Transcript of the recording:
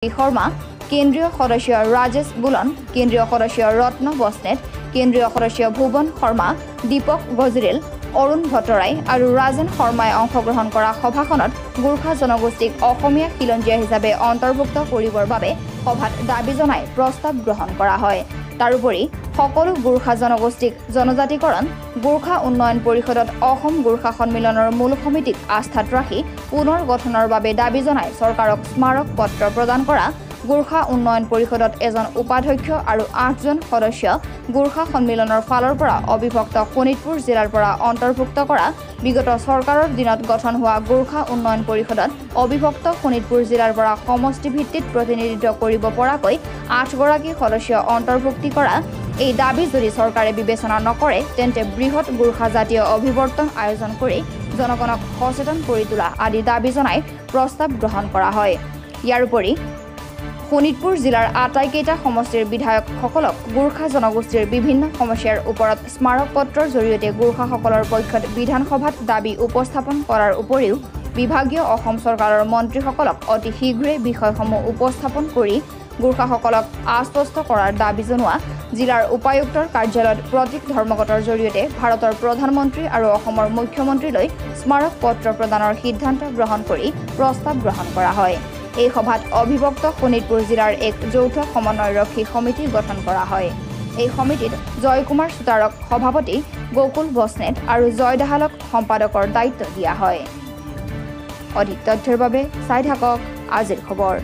শৰ্মা, কেন্দ্ৰীয় সদস্য ৰাজেশ বুলন, কেন্দ্ৰীয় সদস্য ৰত্ন বস্নেত, কেন্দ্ৰীয় সদস্য ভুৱন শৰ্মা, দীপক গজৰেল, অৰুণ ভট্টৰাই আৰু ৰাজেন শৰ্মাই অংশগ্ৰহণ কৰা সভাখনত গোৰ্খা জনগোষ্ঠীক অসমীয়া খিলঞ্জীয়া হিচাপে অন্তৰ্ভুক্ত কৰিবৰ বাবে সভাত দাবী জনাই প্ৰস্তাৱ গ্ৰহণ কৰা হয়। তাৰোপৰি সকলো গোৰ্খা জনগোষ্ঠীক জনজাতিকৰণ, গোৰ্খা উন্নয়ন পৰিষদত অসম গোৰ্খা সন্মিলনৰ মূল সমিতিক আস্থাত ৰাখি পুনৰ গঠনৰ বাবে দাবী জনাই চৰকাৰক স্মাৰক পত্ৰ প্ৰদান কৰা, গোৰ্খা উন্নয়ন পৰিষদত এজন উপাধ্যক্ষ আৰু 8জন সদস্য গোৰ্খা সন্মিলনৰ ফালৰ পৰা অবিভক্ত শোণিতপুৰ জিলাৰ পৰা অন্তৰ্ভুক্ত কৰা, বিগত চৰকাৰৰ দিনত গঠন হোৱা গোৰ্খা উন্নয়ন পৰিষদত অবিভক্ত শোণিতপুৰ জিলাৰ পৰা সমষ্টিভিত্তিত প্ৰতিনিধিত্ব কৰিব পৰাকৈ 8গৰাকী সদস্য অন্তৰ্ভুক্তি কৰা, এই দাবী যদি চৰকাৰে বিবেচনা নকৰে তেন্তে বৃহৎ গোৰ্খা জাতীয় অভিৱৰ্তন আয়োজন কৰি জনগণক সচেতন কৰি তোলা আদি দাবী জনাই প্ৰস্তাৱ গ্ৰহণ কৰা হয়। ইয়াৰ উপৰি শোণিতপুৰ জিলাৰ আটাইকেইটা সমষ্টিৰ বিধায়কসকলক গোৰ্খা জনগোষ্ঠীৰ বিভিন্ন সমস্যাৰ ওপৰত স্মাৰক পত্ৰৰ জৰিয়তে গোৰ্খাসকলৰ পক্ষত বিধানসভাত দাবী উপস্থাপন কৰাৰ উপৰিও বিভাগীয় অসম চৰকাৰৰ মন্ত্ৰীসকলক অতি শীঘ্ৰে বিষয়সমূহ উপস্থাপন কৰি গোৰ্খাসকলক আশ্বস্ত কৰাৰ দাবী জনোৱা, জিলাৰ উপায়ুক্তৰ কাৰ্যালয়ত প্ৰতীক ধৰ্মঘটৰ জৰিয়তে ভাৰতৰ প্ৰধানমন্ত্ৰী আৰু অসমৰ মুখ্যমন্ত্ৰীলৈ স্মাৰক পত্ৰ প্ৰদানৰ সিদ্ধান্ত গ্ৰহণ কৰি প্ৰস্তাৱ গ্ৰহণ কৰা হয়। এই সভাত অবিভক্ত শোণিতপুৰ জিলাৰ এক যৌথ সমন্বয়ৰক্ষী সমিতি গঠন কৰা হয়। এই সমিতিত জয়কুমাৰ চুতাৰক সভাপতি, গকুল বস্নেত আৰু জয় দাহালক সম্পাদকৰ দায়িত্ব দিয়া হয়। অধিক তথ্যৰ বাবে চাই থাকক আজিৰ খবৰ।